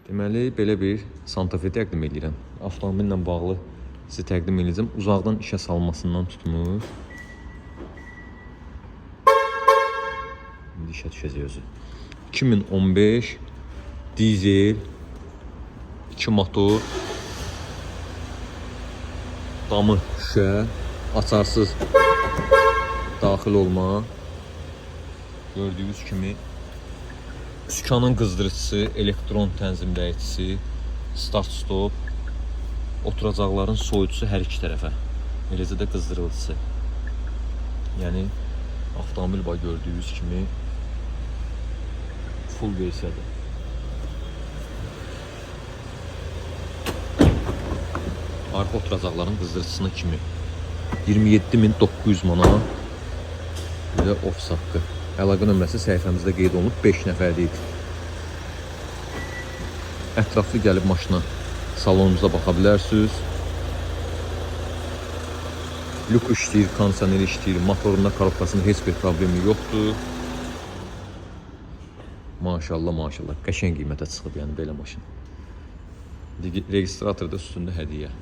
Deməli, belə bir Santa Fe təqdim edirəm. Avtomobillə bağlı sizə təqdim edəcəm. Uzaqdan işə salmasından tutmuş. İndi işə düşəcək özü. 2015 dizel 2 motor, damı şüşə, açarsız daxil olma. Gördüyünüz kimi sükanın qızdırıcısı, elektron tənzimləyicisi, start stop, oturacaqların soyuducusu hər iki tərəfə. Eləcə də qızdırıcısı. Yəni avtomobil bax gördüyünüz kimi full versiyadır. Arxa oturacaqların qızdırıcısına kimi 27.900 manat bir də ofis haqqı. Əlaqə nömrəsi səhifəmizdə qeyd olunub, 5 nəfərlik. Ətraflı gəlib maşına salonumuza baxa bilərsiniz. Lük işləyir, kondisioner işləyir, motorunda, korobkasında heç bir problemi yoxdur. Maşallah, maşallah. Qəşəng qiymətə çıxıb yəni belə maşın. Registrator da üstündə hədiyyə.